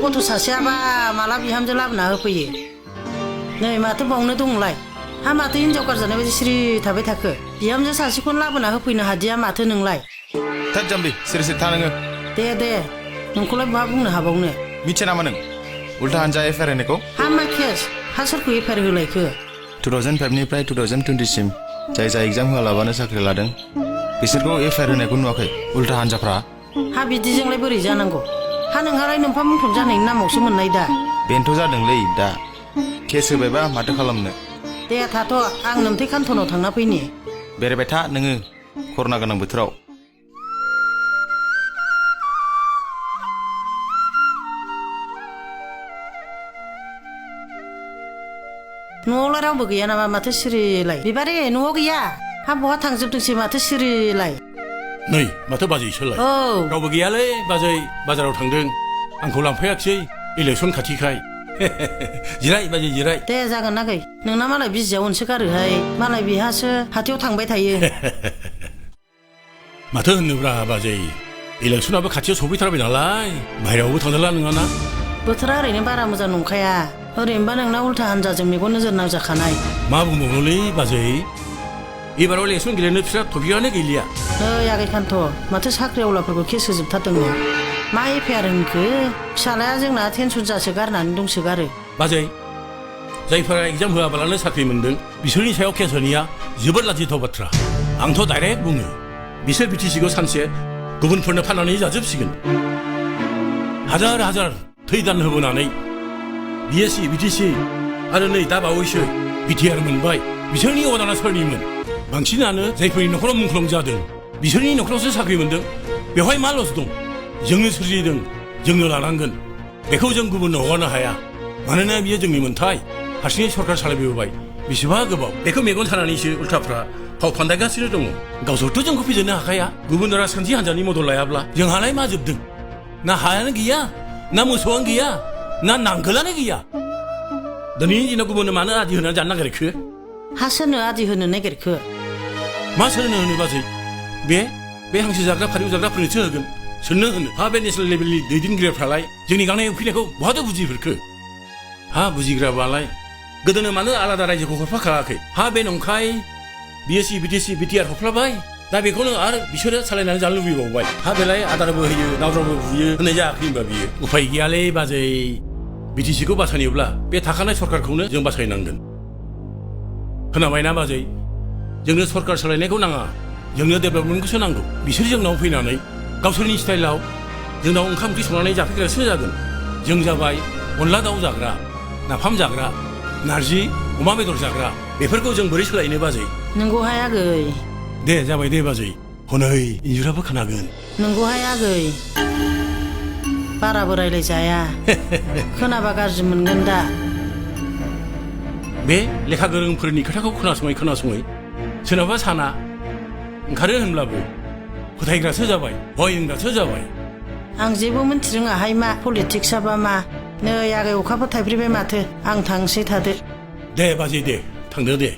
गथ' सासेयाबा माला बिहामजो लाबोना होफैयो नै माथो बावनो दंलाय हा माथो हिनजाव गारजानाय बायदि सिरि थाबाय थाखो बिहामजो सासेखौनो लाबोना होफैनो हादिया माथो नोंलाय थोद जाम्बि सिरि सिरि था नोङो दे नोंखौलाय बहा बुंनो हाबावनो मिथिया नामा नों उल्था हानजा एफआइआर होनायखौ हा मा केस हा सोरखौ एफआइआर होलायखो 2005 निफ्राय 2020 सिम जाय एग्जाम होआलाबानो साख्रि लादों बिसोरखौ एफआइआर होनायखौ नुवाखै उल्था हानजाफ्रा हा बिदिजोंलाय बोरै जानांगौ हा नोंहालाय नोमफा मुंख्लं जानायनि नामावसो मोननाय दा बेनोथ' जादोंलै दा केस होबायबा माथो खालामनो दे थाथ' आं नोमथै कान्टनाव थांना फैनि बेरायबाय था नोङो कर'ना गोनां बोथोराव न'आवलाय रावबो गैया नामा माथो सिरिलाय बिबारे न'आव गैया हा बहा थांजोबदोंसै माथो सिरिलाय नै माथो बाजैसोलाय औ रावबो गैयालै बाजै बाजाराव थांदों आंखौ लांफैयाखिसै इलेक्सन खाथिखाय जिराय बाजै जिराय दे जागोन ना गै नोंना मालाय बिजियाव ओंसोगारोहाय मालाय बिहासो हाथायाव थांबाय थायो माथो होनोब्रा बाजै इलेक्सनाबो खाथियाव सफैथारबाय नालाय बाहेरायावबो थांदोंला नोङाना बोथोरा ओरैनो बारा मोजां नंखाया ओरैनोबा नोंना उल्था हानजाजों मेगन नोजोर नांजाखानाय मा बुंबावनोलै बाजै एबाराव इलेक्सन गेलेनो फिसा टपिकआनो गैलिया नै आगै कान्त माथो साख्रि आवलाफोरखौ केस होजोबथारदोंनो मा एफआइआर होनखो फिसालाया जोंना टेनसन जासो गारनानै दंसोगारो बाजै जायफोरा एग्जाम होआबालानो साख्रि मोनदों बिसोरनि सायाव केस होनाया जोबोद लाजिथाव बाथ्रा आंथ' डाइरेक्ट बुङो बिसोर बिटिसिखौ सानसे गुबुनफोरनो फाननानै जाजोबसिगोन हाजार हाजार थै दान होबोनानै बिएससि बिटिसि आरो नै दा बावैसो बिटिआर मोनबाय बिसोरनि अदाना सोरनिमोन बांसिनानो जायफोरनि न'खराव मुंख्लं जादों बिसोरनि न'खरावसो साख्रि मोनदों बेवहाय मा लस दं जोंनो सोरजिदों जोंनो लानांगोन बेखौ जों गुबुननो हगारनो हाया मानोना बियो जोंनि मोन्थाय हारसिङै सरकार सालायबोबाय बेसेबा गोबाव बेखौ मेगन सानानैसो उल्थाफ्रा फाव फान्दायगासिनो दङ गावसोरथ' जोंखौ फेजेननो हाखाया गुबुन राजखान्थि हान्जानि मदद लायाब्ला जोंहालाय मा जोबदों ना हायानो गैया ना मोसौआनो गैया ना नांगोलानो गैया दिनैनि दिनाव गुबुननो मानो आदि होनानै जानो नागिरखो हा सोरनो आदि होनो नागिरखो मा सोरनो होनो बाजै बे हांसो जाग्रा फारिउ जाग्राफोरनोसो होगोन सोरनो होनो हा बे नेसनेल लेभेलनि दैदेनगिरिफ्रालाय जोंनि गांनाय उखैनायखौ बहाथो बुजिफोरखो हा बुजिग्राबालाय गोदोनो मानो आलादा रायजोखौ हरफाखायाखै हा बे नंखाय बिएससि बिटिसि बिटिआर हरफ्लाबाय दा बेखौनो आरो बिसोरो सालायनानै जानो लुबैबावबाय हा बेलाय आदारबो होयो नावद्राबो बुयो होननाय जायाखै होनबा बियो उफाय गैयालै बाजै बिटिसिखौ बासायनोब्ला बे थाखानाय सरकारखौनो जों बासायनांगोन खोनाबायना बाजै जोंनो सरकार सोलायनायखौ नाङा जोंनो डेभेलपमेन्टखौसो नांगौ बिसोर जोंनाव फैनानै गावसोरनि स्टाइलाव जोंनाव ओंखाम ओंख्रि संनानै जाफैग्रासो जागोन जों जाबाय अनला दाउ जाग्रा नाफाम जाग्रा नारजि अमा बेदर जाग्रा बेफोरखौ जों बोरै सोलायनो बाजै नंगौहाय आगै दे जाबाय दे बाजै हनै इन्जुराबो खोनागोन नंगौहाय आगै बाराबो रायलाय जाया खोनाबा गाज्रि मोनगोन दा बे लेखा गोरोंफोरनि खोथाखौ खोनासङै सोरनाबा साना ओंखारो होनब्लाबो फोथायग्रासो जाबाय भय होनग्रासो जाबाय आं जेबो मिन्थिरोङाहाय मा पलिटिक्सआबा मा नै आगै अखाफोर थाइफ्रिबाय माथो आं थांसै थादो दे बाजै दे थांदो दे